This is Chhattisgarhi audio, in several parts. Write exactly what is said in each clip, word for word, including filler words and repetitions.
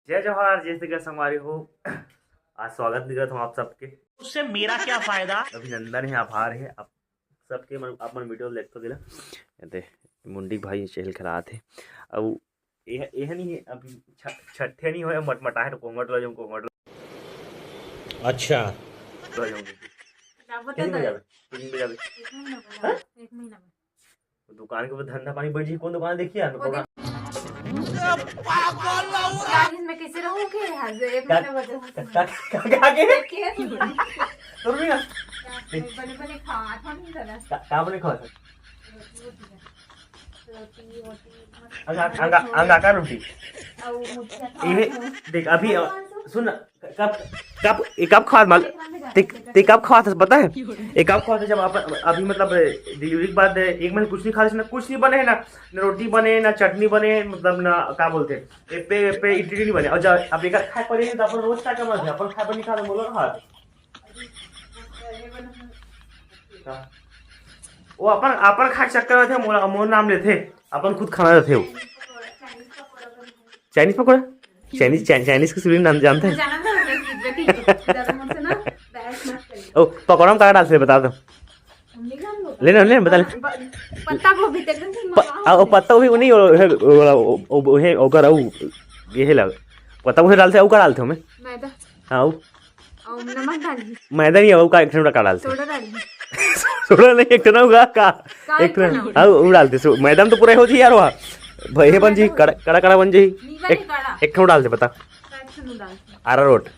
जय जोहार, जय छत्तीसगढ़ संगवारी हो। आज स्वागत करत हूँ आप सबके। उससे मेरा क्या फायदा? अभिनंदन है, आभार है आप सबके, मन, आप मन वीडियो देखते हो दिला। ये दे, मुंडी भाई चेल खरात है। अब यह, यह नहीं है, अभी छ-, छठे नहीं होए, मटमटाए तो कोंगट लो, जो कोंगट लो। अच्छा। लो, जो। क्या बता कितने बजे दे? आवे? कितने बजे आवे? एक महीना बजा, हाँ? एक महीना में। दुकान के ऊपर धंधा पानी बढ़ जी, कौन दुकान देखी यार? वो दुकान। देख। यार, मैं कैसे रहूँ के यार, एक का, महीना बजा। का, का, का, का के? देखिए। सुन भी ना। क्या, बने बने खा, था नहीं था ना। का, का बने खा था? रोटी, रोटी का। रोटी, रोटी, मस्त। अंगा, अंगा, अंगा का रोटी। और मुठिया खा ये था। देख, अभी, अ, सुन ना, कब, कब, ये कब खवात माल-, ते, ते कब खवात हस, पता है? ये कब खवात हस, जब अपन, अभी मतलब डिलीवरी के बाद एक महीने कुछ नहीं खाते ना, कुछ नहीं बने है ना, ना रोटी बने, ना चटनी बने, मतलब ना, क्या बोलते हैं, ये पे, पे इडली नहीं बने। और जब अब एक खाए पड़े तो अपन रोज खाए का मन है, अपन खाए पर नहीं खाते, बोलो ना हाथ। हाँ। वो अपन, अपन खाए चक्कर में थे, मोला, मोर नाम लेते, अपन खुद खाना रहते हो। चाइनीज पकौड़ा? चाइनीज, चाइ-, चाइनीज के स्पेलिंग नाम जानते हैं? जाना था, मैं सीख गई, ठीक है। ज्यादा मुझसे ना बहस मत करिए। ओ, पकौड़ा में का डालते हैं, बता दो। हम नहीं जानते। ले ना, ले ना, बता ले। हाँ, ब-, पत्ता गोभी, तेरे को प-, आ, वो पत्ता गोभी वो नहीं, वो, वो, वो, वो, वो, वो, ओकर, वो, ये है लग। पत्ता गोभी डालते हैं, वो का डालते हो मैं? मैदा। हाँ, वो। और नमक डालही। मैदा नहीं है, वो का एक ठंडा का डालते हैं। सोडा डालही। सोडा नहीं, एक ठंडा होगा का? का एक एक ठंडा, ठंडा? हाँ, वो डालते हैं। सो-, मैदा में तो पूरा हो जी यार, वहाँ। भाई, ये बन जी, मैदा हो कड़ा, कड़ा, कड़ा बन जी। नींबू एक, नहीं कड़ा। एक ठंडा डालते, बता। का एक ठंडा डालते? अरारोट।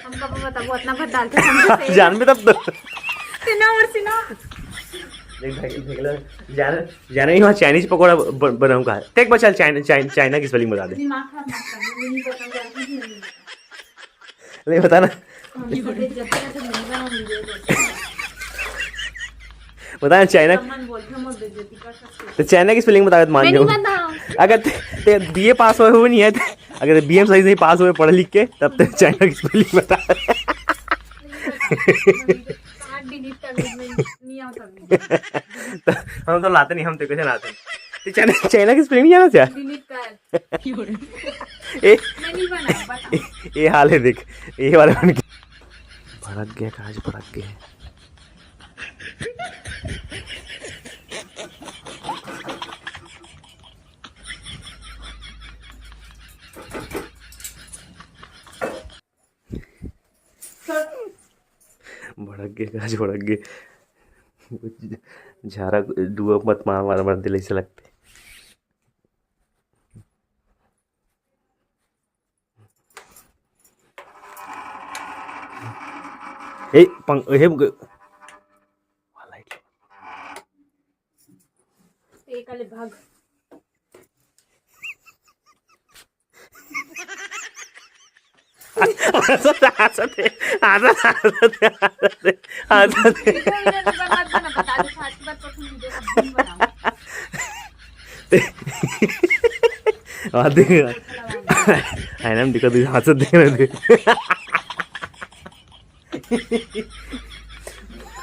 हम कब बताबो, उतना भर डालते हैं, हम तो जान में तब तो। तेना और सिना। देख भाई, देख ले, जाने, जाने ही वहाँ चाइनीज पकौड़ा ब-, बनाऊंगा। देख बच्चा, चाइना, चाइना, चाइना की स्पेलिंग बता दे। दिमाग खराब मत कर, मैं नहीं बताऊंगा, कुछ नहीं बताऊंगा। नहीं, बता ना। हम ये सब बेइज्जती का तो नहीं बना, हम ये बोलते हैं। बता ना, चाइना। हम मन बोलते हैं, हम बेइज्जती कर सकते हैं। तो चाइना की स्पेलिंग बता दे, मान मैं नहीं जाऊँ। बताऊँ। अगर ते, ते बीए पास हुए, हुए नहीं है, अगर बीए में सही, सही पास हुए, पढ़ लिख के, तब तो चाइना की स्पेलिंग बता। कहाँ डिलीट कर दूँ मैं? नहीं आता मुझे। तो हम तो लाते नहीं, हम तो कैसे लाते हैं? तो चाइना, चाइना की स्पेलिंग नहीं जाना क्या? डिलीट कर। ए, मैं नहीं बना, बता। ए, ये हाल है देख, ये वाला बन के। भड़क गया, काज भड़क गया। भड़क गया, काज भड़क गया। झारा डुआ मत मार, मार, मार दिल ऐसे लगते। ए, पंग-, ए, ग-, लाइट। एक आले भाग। हंसत, हंसत, हंसत, हंसत, हंसत। वीडियो, वीडियो नहीं बनाते ना, बता दो, आज के बाद तो तुम वीडियो कभी नहीं बनाओ। वहाँ देख, आईना में दिखा, तुझे हंसत देख रहे थे। हट,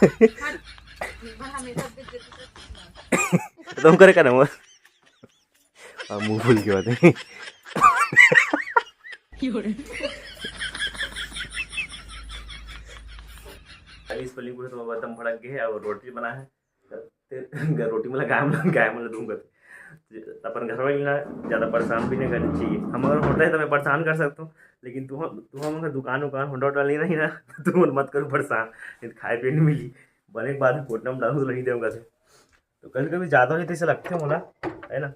हमेशा बेइज्जती करती है। तुम करे करे वो। अब मुंह फूल के बात है। अभी इस पल्ली पूरे तो एकदम भड़क गए है और रोटी बना है। ते-, रोटी मतलब गाय मतलब, गाय मतलब दूंगा। अपन घर वाली ना ज्यादा परेशान भी नहीं करनी चाहिए। हम अगर होता है तो मैं परेशान कर सकता हूँ, लेकिन तू हम, तू हम अगर दुकान उकान होंडा वोंडा लेना ही ना, तो तू मत करो परेशान, नहीं तो खाए पीने नहीं मिली। बने के बाद में कोटना में डालू तो नहीं देगा। तो कभी कभी ज्यादा होते से लगते मोला, है ना।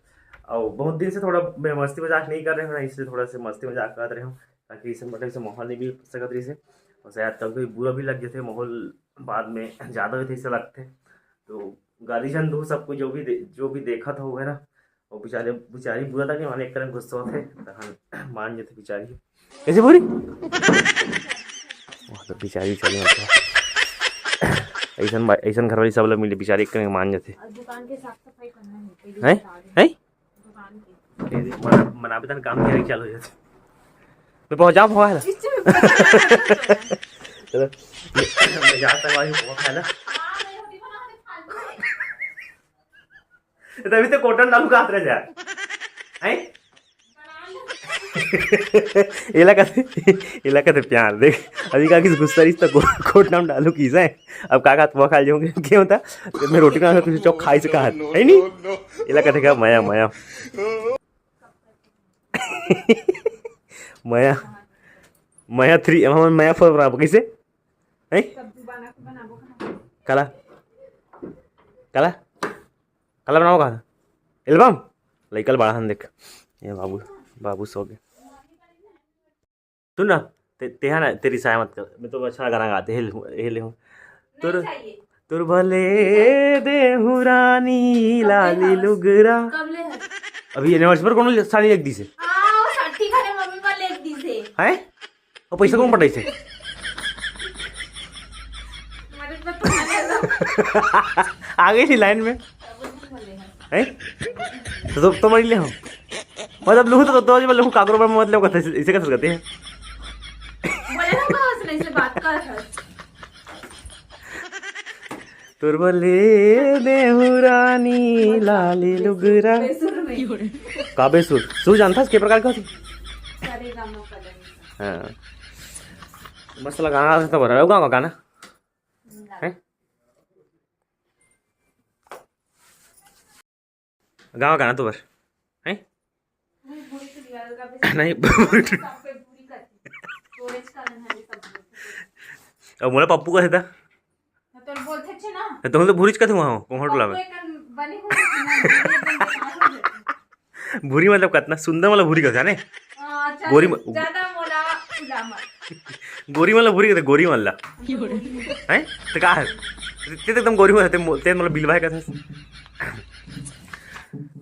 और बहुत दिन से थोड़ा मैं मस्ती मजाक नहीं कर रहे हूँ ना, इसलिए थोड़ा से मस्ती मजाक कर रहे हूँ, ताकि इसे मतलब इसे माहौल नहीं भी सकत रही से। और शायद कभी कभी बुरा भी लग जाते माहौल, बाद में ज्यादा होते से लगते। तो गाली झन दो सबको, जो भी दे-, जो भी देखत हो, है ना, वो बेचारे, बेचारी बुरा था कि माने एक तरह गुस्सा होते, तहन मान जाते बेचारी। कैसे बोली? वहाँ तो बेचारी, बेचारी मतलब। ऐसन बा-, ऐसन घर वाली सब लोग मिले, बेचारी एक तरह मान जाते। और दुकान के साफ सफाई करना है, पहले हैं? बता दो। हैं? दुकान के। ए, मना, मना भी तन काम किया, चालू हो जाते। मैं पहुँच जाऊँ, पहुँच। इससे भी पता नहीं चला। चलो। मैं जाता हूँ, भाई, पहुँच है ना। हाँ, मैं रोटी बना के खा लूँ। तभी तो कोटन डालू का हाथ रह जाए। हैं? एला कथे, एला कथे प्यार। देख, अभी का किस गुस्सा रिस त को-, कोट नाम डालू किस है। अब का का तो खा जाऊंगे, क्या होता? तो मैं रोटी बना कुछ चौक खाई से कहा है नहीं? एला कथे का मया, मया। मया, मया थ्री, हम मया फोर बनाबो कैसे? हैं? काला, काला, काला बनाबो का एल्बम? लइका ल बड़ा हन देख। ये बाबू, बाबू सो गए। सुन ना, ते, तेहा ना, तेरी साया मत कर। मैं तो अच्छा गाना गाते, हे ले हूँ, हे ले हूँ। तुर, तुर भले देहु रानी लाली लुगरा। कब ले है? अभी एनिवर्सरी पर कौन साड़ी लिख दी से? हाँ, वो साठी घरे मम्मी पर लिख दी से। हैं? और पैसा कौन पटाई से? मदद मत करना। आ गई थी लाइन में। हैं? तो, तो, तो मरी ले हम। मतलब लूँ तो, तो, तो, लूँ काकरो पर मतलब करते हैं, इसे कैसे करते हैं? बोले ना, कहाँ से नहीं से बात कर था। तुर भले देहु रानी लाली लुगरा। बेसुर में। का बेसुर? सुर जानता है के प्रकार का होती? सारे गामा पदन। हाँ। मस्त लगा, हाँ, तो बड़ा गाना। हैं? गाँव का ना तू बर, हैं? नहीं। अब मोला पप्पू का था। तो बोलते छे ना। तो हम तो भूरिच का था वहाँ, कोहट लावे। भूरी मतलब कतना सुंदर वाला भूरी का था ने? हाँ, अच्छा, गोरी म-, ज्यादा मोला उला मत। गोरी वाला भूरी का था, गोरी वाला। हैं? तो का है? ते तो एकदम गोरी वाला, ते मो-, ते मतलब बिलवा का था।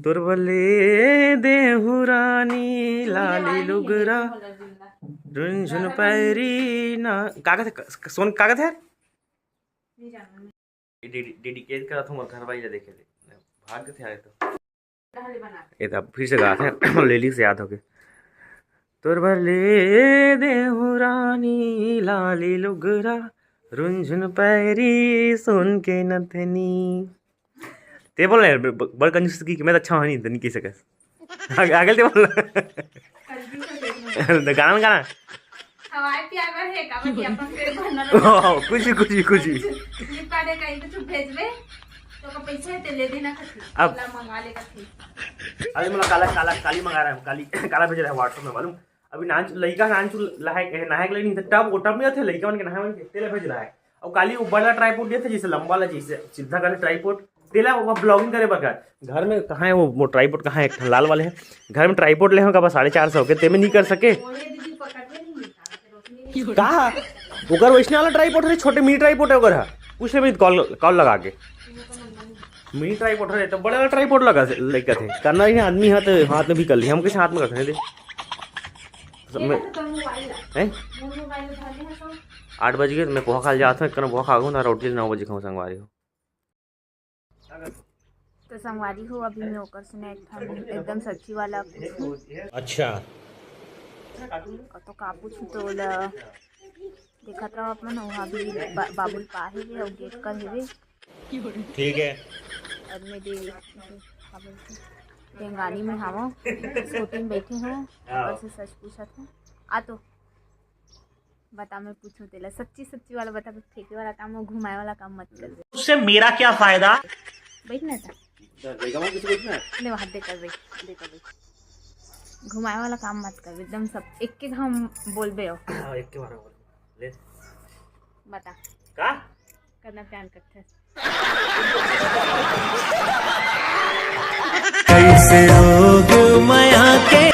तोर बले देहु रानी लाली लुगरा, रुनझुन पैरी ना, का कहते, क-, सोन का कहते यार? डेडी-, डेडिकेट करत हूँ मोर घर वाली ला देखे ले। भाग के थे आए तो। ये तो फिर से गाते हैं, लिरिक्स याद हो गए। तोर बले देहु रानी लाली लुगरा, रुनझुन पैरी सोन के नथनी। ते बोल रहे, ब-, बड़ कंजूस की, मैं तो अच्छा हूँ नहीं, तो नहीं कह सके। आगे, आगे ते बोल। तो गाना में गाना। हवाई प्यार में है, का बतिया अपन पेट भरना। ओह, कुछ, कुछ, कुछ। फ्लिपकार्ट है, कहीं कुछ भेजबे, तो का पैसा है, ते ले देना कथी। अब ला मंगा ले कथी। अरे, मतलब काला, काला, काली मंगा रहा है, काली, काला भेज रहा है WhatsApp में, मालूम? अभी नान चु-, लइका नान चु-, लहाय, नहाय के लिए नहीं था, टब, वो टब में थे, लइका मन के नहाय मन के, तेला भेज रहा है। और काली वो बड़ा ट्राइपॉड लिए थे, जैसे लंबा वाला, जैसे सीधा करे ट्राइपॉड, तेला वो ब्लॉगिंग करे बका। घर में कहाँ है वो, वो ट्राइपॉड कहाँ है? एक ठन लाल वाले हैं। घर में ट्राइपॉड ले हो का बस साढ़े चार सौ के, ते में नहीं कर सके। का? ओकर वैसने वाला ट्राइपॉड है, छोटे मिनी ट्राइपॉड है ओकर, है। पूछ ले कॉल, कॉल लगा के। मिनी ट्राइपॉड है, तो बड़ा वाला ट्राइपॉड लगा से, लेकर थे। करना ही है, आदमी हाथ, हाथ में भी कर लिया, हम कैसे हाथ में रखने दे? सब में, हैं? आठ बज गए, तो मैं पोहा खा जाता हूँ, एक पोहा खा ना, रोटी नौ बजे खाऊँ, संगवारी हो। तो संगवारी हो, अभी मैं ओकर सुने एक ठन एकदम सच्ची वाला कुछ। अच्छा। तो का पूछूं तो ल-, देखत रहो अपन, वहाँ भी बा-, बाबुल पा हेवे और गेट कर हेवे। ठीक है। और मैं दे, का बोलते, डेंगानी में हावो, स्कूटी में बैठे हो, हाँ। ऊपर से सच पूछत हो। आ तो बता, मैं पूछूं तेला, सच्ची सच्ची वाला बता, फेंके वाला काम और घुमाए वाला काम मत कर। उससे मेरा क्या फायदा? बैठ ना था। ले, वहाँ दे कर बैठ, दे कर बैठ। घुमाए वाला काम मत कर, एकदम सब एक के हम बोलबे हो। हाँ, एक के बारे में बोल। ले। बता। का? करना प्यार करते। कैसे रोग मया के।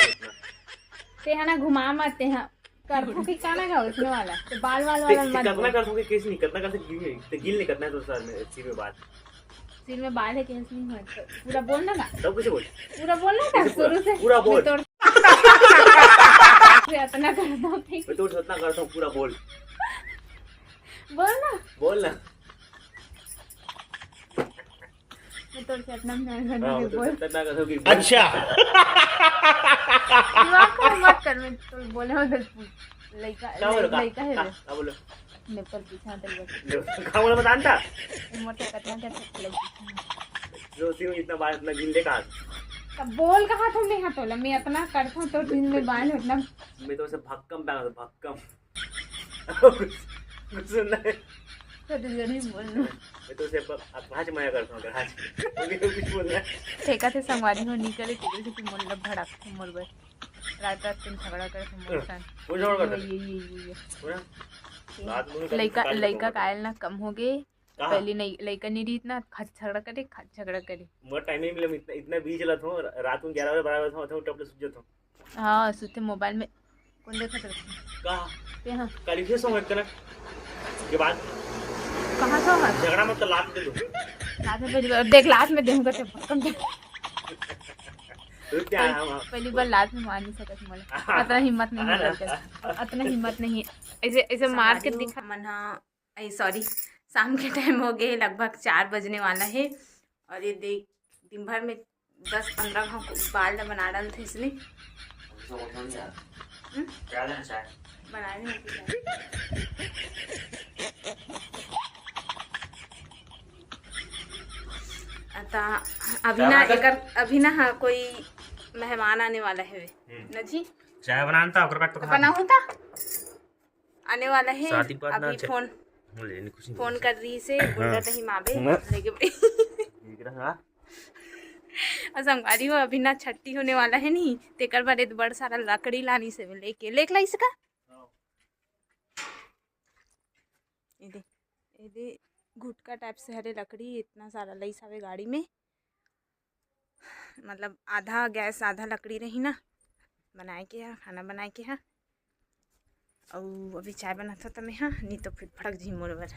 ते है ना, घुमा मत, ते है। करथों कि का ना का उसने वाला। तो बाल वाल ते, वाला ते मत कतना बोल। करथों कि केस नहीं, कतना करथों कि गिल नहीं, ते गिल नहीं कतना है तो सर में, सिर में बाल। सिर में बाल है, केस नहीं है। तो पूरा बोल ना का। तब कैसे बोल? पूरा बोल ना का, कैसे पूरा? शुरू से। पूरा बोल। मैं तोर से इतना करता हूँ, ठीक। मैं तोर से इतना करता हूँ, पूरा बोल। बोल ना। बोल ना। मैं तोर से इतना प्यार करता हाँ, हूँ, मैं तोर से बोल। इतना करता हूँ कि बोल। अच्छा। दिमाग खराब मत कर, मैं तो बोले हो तो लइका, क्या बोलो, का? लइका है का? रे। का बोलो? मैं पर पीछा तक बस। लो, का बोलो, बता ना। उम्र से कितना क्या तक लग। जो सी में इतना बार इतना गिन ले कहाँ? तब बोल कहा था मैं, हाँ तोला मैं अतना करता हूँ तो दिन में बाल उतना। मैं तो उसे भक्कम पहना था, भक्कम। कुछ, कुछ सुनना है? तो दिन में बोल। मैं तो उसे ब-, आज मया करता हूँ, अगर आज वो भी कुछ बोलना है। ठेका से संगवारी हो निकले तेरे से कि मोर लब भड़क मोर बर। रात रात दिन झगड़ा करे थे मोर संग। वो झगड़ा करता ये, ये, ये, ये। वो ना, रात में लइका, लइका कायल ना कम हो गए। कहाँ? पहले नहीं, लइका नहीं रही इतना, खास झगड़ा करे, खास झगड़ा करे। मोर टाइम नहीं मिला, इतना, इतना बीज चला था, रात में ग्यारह बजे, बारह बजे था, टपले सुत जाता हूँ। हाँ, सुते मोबाइल में। कौन देखा था? कहाँ? ते हाँ। कल फिर सो मत करना। के बाद? कहाँ सो मत? झगड़ा मत कर, लात दे दूँ। लात में पहली बार, देख, लात में देहूँ करते भक्कम दे। रुक जा, पहली, हम पहली बार लात में मार नहीं सकत मोला। अतना हिम्मत नहीं है लड़के से। अतना हिम्मत नहीं है। ऐसे, ऐसे मार के दिखा। मन हाँ, ए, सॉरी, शाम के टाइम हो गए, लगभग चार बजने वाला है। और ये देख, दिन भर में दस पंद्रह घाव बाल ला बना डालथे इसने। हम्म? क्या लेना चाहे? बना लेना चाहे। अता अभी ना एकर, अभी ना, हाँ, कोई मेहमान आने वाला है। हम्म। ना जी? चाय बनाना था, ओकर बाद तो खा बना होता। आने वाला है। शादी के बाद ना अभी फोन, फोन कर रही से, हाँ। बोल रहा था, "हिमाबे, हाँ। लेके बड़ी।" ठीक रहा। और संगवारी हो, अभी ना छट्ठी होने वाला है नहीं, तेकर बारे बड़ सारा लकड़ी लानी से लेके, लेके लाई सका। ये दे, ये दे, गुटका टाइप से हरे लकड़ी, इतना सारा लईस हवे गाड़ी में। मतलब आधा गैस आधा लकड़ी रही ना, बनाए के हा, खाना बनाए के हा। अउ अभी चाय बनात हो त मैं हा, नहीं तो फिर भड़क जी मोर बर।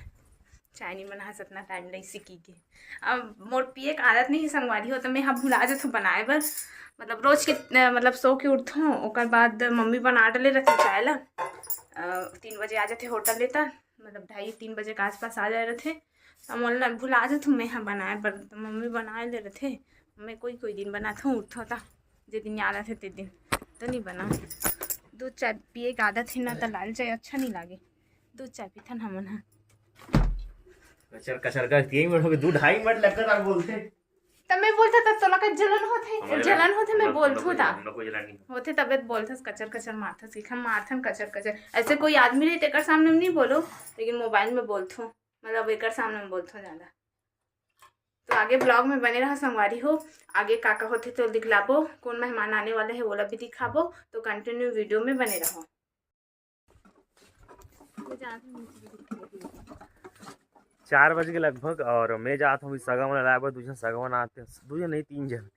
चाय नहीं बना सतना टाइम नहीं सीखी के। अब मोर पिए के आदत नहीं है संगवारी हो, तो मैं हा भुला जाथो बनाए बर। मतलब रोज के, अ, मतलब सो के उठथो, ओकर बाद मम्मी बना डले रहते चाय ला। अ, तीन बजे आ जाते होटल लेता, मतलब ढाई तीन बजे के आसपास आ जाए रहते। त मोला भुला जाथो मैं हा बनाए बर, त मम्मी बनाए ले रहते। मैं कोई कोई दिन बनाथो, उठथो त जे दिन याद आथे ते दिन तो नहीं बना। दूध चाय पिए के आदत है ना, त लाल चाय अच्छा नहीं लागे। दूध चाय पीथन हमन हा। कचर कचर का तीन मिनट हो गए, दो ढाई मिनट लगता था बोलते। तब मैं बोलता था तोला का जलन होथे, जलन होथे, मैं बोलथो था। होथे तबे बोलथस कचर कचर मारथस, कि हम मारथन कचर कचर। ऐसे कोई आदमी रही तेकर सामने में नहीं बोलो, लेकिन मोबाइल में बोलथो, मतलब एकर सामने में बोलथो ज्यादा। तो आगे ब्लॉग में बने रहा संगवारी हो, आगे का का होथे तो दिखलाबो, कौन मेहमान आने वाला है ओला भी दिखाबो, तो कंटिन्यू वीडियो में बने रहो। चार बजे के लगभग और मैं जात हूँ सगा मन लाए बर, दू झन सगा मन आते, दू झन नहीं तीन झन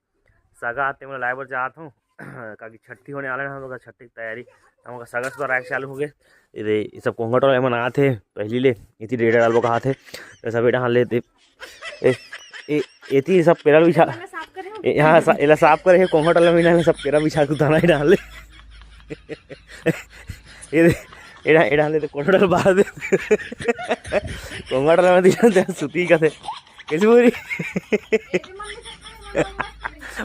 सगा आते मन लाए बर जात हूँ। काकि छट्ठी होने वाला है, हम लोग का छट्ठी की तैयारी, हम लोग का सगा सुधा राख चालू हो गए। ये सब कोंघा टोला मन आते पहली ले, इतनी डेढ़ डालबो कहा थे, तो सब डाल लेते। ए, ए, एती सब पेरा बिछा, ए, हाँ, सा, एला साफ करे हे, कोंघट वाला मीना ने सब पेरा बिछा के दाना ही डाले। ये दे, एड़ा, एड़ा ले तो कोंघट वाला बाहर दे। कोंघट वाला में दिया दे, सुती का थे। कैसे बोली?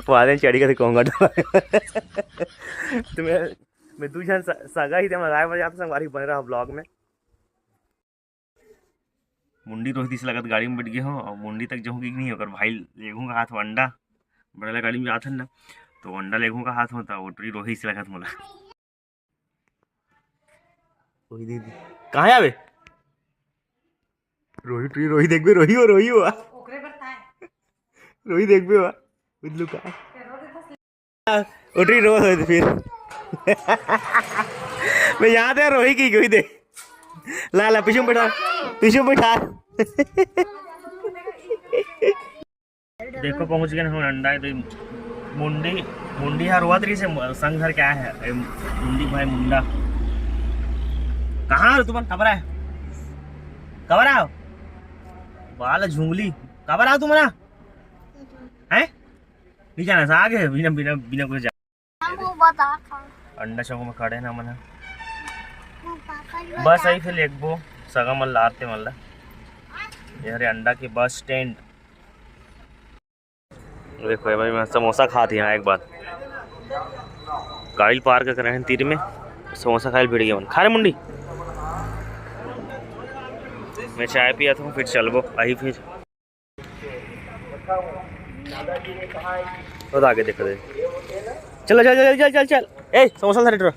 वाले चढ़ी का थे कोंघट वाला। तो मैं, मैं दू झन स-, सगा ही थे, मैं राय बजा तो संगवारी बने रहा ब्लॉग में। मुंडी रोहित इसे लगत गाड़ी में बैठ गए हो और मुंडी तक जाऊँ कि नहीं, ओकर भाई लेगहूँ का हाथ अंडा, बड़ा गाड़ी में जात हन ना, तो अंडा लेगहूँ का हाथ होता, ओटरी रोहित से लगत मोला। रोहित दीदी, कहाँ आवे? रोहित, रोहित, रोहित देखबे, रोहित हो, रोहित हो। ओकरे बर ताय। रोहित देखबे वा, उदलू का। उठरी रोज होए फिर। मैं याद है रोही की कोई दे। ला, ला, पीछे में बैठा, पीछे में बैठा। देखो, पहुंच गए हम अंडा। तो मुंडी, मुंडी हर हुआ तरी से संग घर क्या है? ए, मुंडी भाई मुंडा। कहाँ हो तुमन? कबर है? कबर आओ? बाल झुंगली। कबर आओ तुमन? हैं? नहीं जाना, साग है, बिना, बिना, बिना कुछ जा-, हम वो बता था। अंडा चौक में खड़े ना मन। वो पापा जी बस बता आई फिर था। एक बो सगा मन लाते मन ला। ये हरे अंडा के बस स्टैंड। देखो, ये भाई, मैं समोसा खात यहाँ एक बार। गाड़ी पार्क करे हैं तीर में, समोसा खाए भिड़ गए मन। खा रे मुंडी। मैं चाय पिया था, फिर चलबो, आई फिर। तो आगे देख रहे। चलो, चल, चल, चल, चल, चल। ए, समोसा उतार, इधर।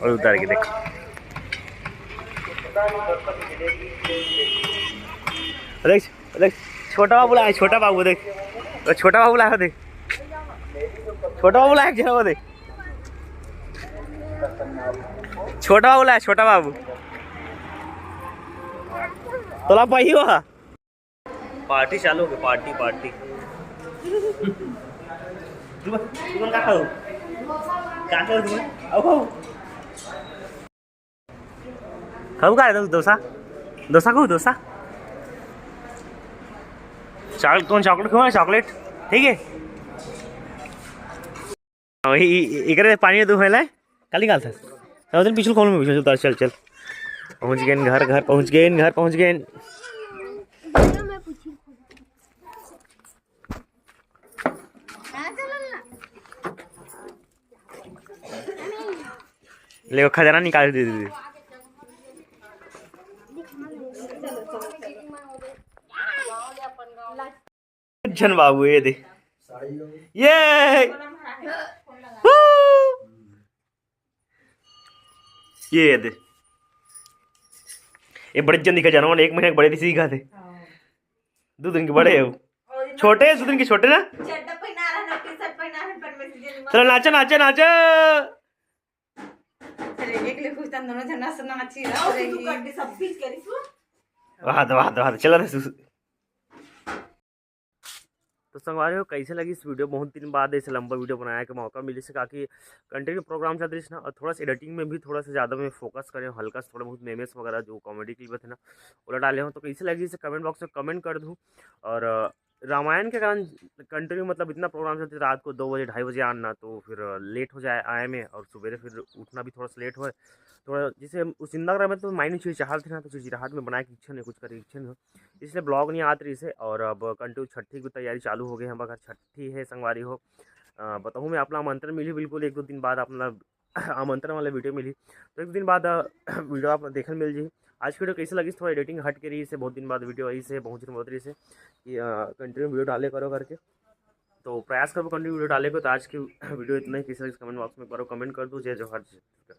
और उतार के देख। देख, देख, छोटा बाबू लाया, छोटा बाबू देख। वो छोटा बाबू लाया, देख। छोटा बाबू लाया, जरा वो देख। छोटा बाबू लाया, छोटा बाबू। तोला पाई हुआ। पार्टी चालू हो गई, पार्टी, पार्टी। तुम, तुम का खाओ? का खाओ तुम? आओ खाओ। खाओ का है डोसा? डोसा खाओ, डोसा। चॉकलेट, तुम चॉकलेट खाओ, चॉकलेट। ठीक है। हाँ, इ-, इ-, इकरे पानी में तू फैला है। काली गाल था। चल, चल, पीछे कौन में पीछे उतार, चल, चल। पहुंच गए घर, घर पहुंच गए, घर पहुंच गए। ले, वो खजाना निकाल दे दीदी। झन बाबू, ये दे, ये। Woo! ये दे, ये बड़े जन दिखा जाना, एक महीने के बड़े दिखा थे। दो दिन के बड़े है वो। छोटे है, दो दिन के छोटे ना। चड्डा पहना रहा ना, T-shirt पहना रहा, पर मैं सीजन में चलो, नाचो, नाचो, नाचो। चले, एक ले खुश तन दोनों जना से नाची रहा और तू रहेगी। कर दे, सब पीस करिस वो। वाह, वाह, वाह, चला था सु-, तो संगवारी हो, कैसे लगी इस वीडियो? बहुत दिन बाद ऐसे लंबा वीडियो बनाया के मौका मिली से, काकि कंटिन्यू प्रोग्राम चल रही है ना, और थोड़ा सा एडिटिंग में भी थोड़ा सा ज़्यादा मैं फोकस करें, हल्का सा थोड़ा बहुत मेमेस वगैरह जो कॉमेडी क्लिप थे ना, ओला डाले हो। तो कैसे लगी इसे कमेंट बॉक्स में कमेंट कर दू। और अ, रामायण के कारण कंटिन्यू, मतलब, इतना प्रोग्राम चलते रात को दो बजे, ढाई बजे आना, तो फिर लेट हो जाए आए में, और सवेरे फिर उठना भी थोड़ा सा लेट होए। थोड़ा जैसे हम उस इंदिरा में तो माइंड चिड़चिड़ाहट थे ना, तो चिड़चिड़ाहट में बनाए के इच्छा नहीं, कुछ करे के इच्छा नहीं हो, इसलिए ब्लॉग नहीं आत रही से। और अब कंटिन्यू छठी की तैयारी चालू हो गई, हम घर छठी है संगवारी हो। अ, बताऊँ मैं, अपना आमंत्रण मिली बिल्कुल एक दो दिन बाद, अपना आमंत्रण वाला वीडियो मिली, तो एक दिन बाद अ, वीडियो आप देखने मिल जी। आज की वीडियो कैसे लगी, थोड़ा एडिटिंग हट के रही से, बहुत दिन बाद वीडियो आई से, बहुत दिन बहुत रही से कि कंटिन्यू वीडियो डाले करो करके। तो प्रयास करो कंटिन्यू वीडियो डाले को। तो आज की वीडियो इतना ही। कैसे लगी कमेंट बॉक्स में करो, कमेंट कर दो। जय जोहार, जय छत्तीसगढ़।